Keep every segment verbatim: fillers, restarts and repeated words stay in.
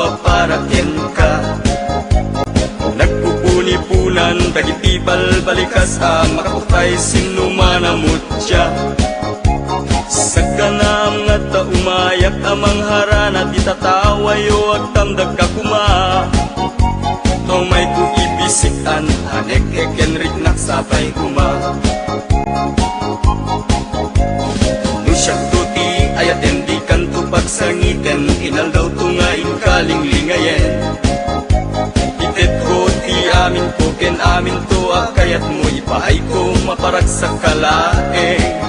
a para kenka. Nagpupunipunan dagiti balbalikas a makaputay sinno man a mutya. Sakkanam nga adda umayak a mangharana ti tatawayo, agtamdagka koma. Tumayko ibisik-an a nek-ek ken riknak sapay koma. No siakto ti ayatem, dikanto pagsangiten, inaldawto nga inkalinglingayen. Itedko ti aminko ken aminto a kayatmo, ipaayko maparagsak ka laeng.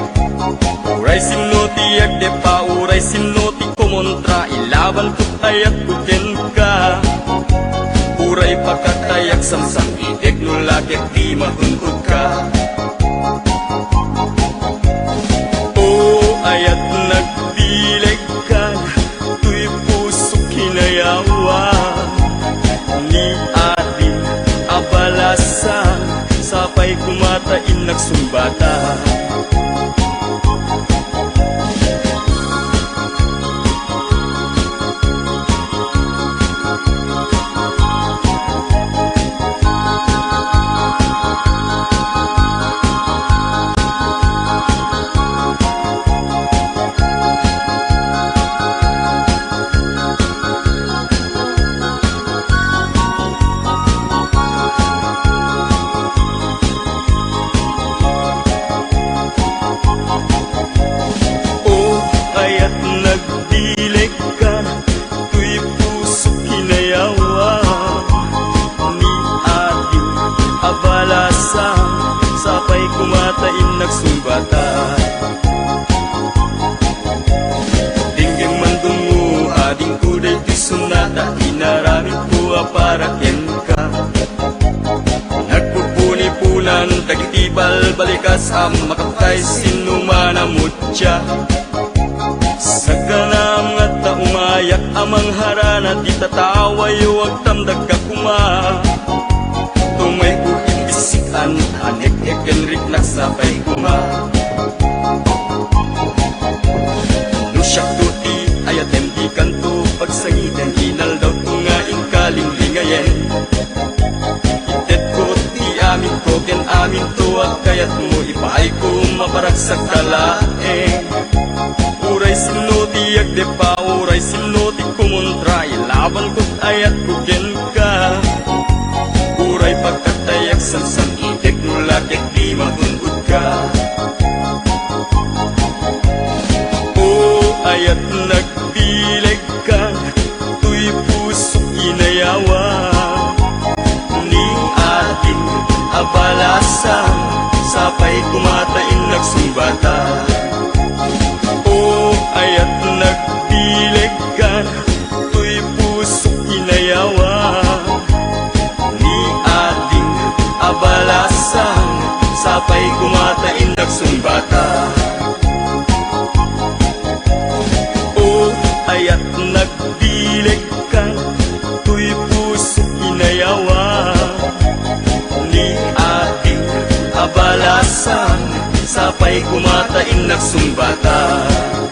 Uray sinno ti agdeppa, uray sinno ti kumontra, ilabanko ti ayatko kenka. Uray pakatayak samsam-itek no la ket di matun-odka. O ayat, nagbilegkan, toy pusok kinayawa. Ni ading a balasan, sapay koma ta innak sungbatan. O ayat, nagbilegkan, toy pusok kinayawa. Ni ading a balasan, sapay koma ta innak sungbatan. Denggem man dungngo, adingko daytoy sonata, inaramidko a para kenka. Nagpupunipunan dagiti balbalikas a makaputay sinno man a mutya. Sakkanam nga adda umayak a mangharana ti tatawayo, agtamdagka koma. Tumayko ibisik-an a nek-ek ken riknak sapay koma. No siakto ti ayatem, dikanto pagsangiten, inaldawto nga inkalinglingayen. Itedko ti aminko ken aminto a kayatmo, ipaayko maparagsak ka laeng. Uray sinno ti agdeppa, uray sinno ti kumontra, ilabanko ti ayatko kenka. Uray pagkatayak samsam-itek no la ket di matun-odka. O ayat, nagbilegkan, toy pusok kinayawa. Ni ading a balasan, sapay koma ta innak sungbatan. O ayat, nagbilegkan, toy pusok kinayawa. Ni ading a balasan, sapay koma ta innak sungbatan. O ayat, nagbilegkan, toy pusok kinayawa. Ni ading a balasan, sapay koma ta innak sungbatan.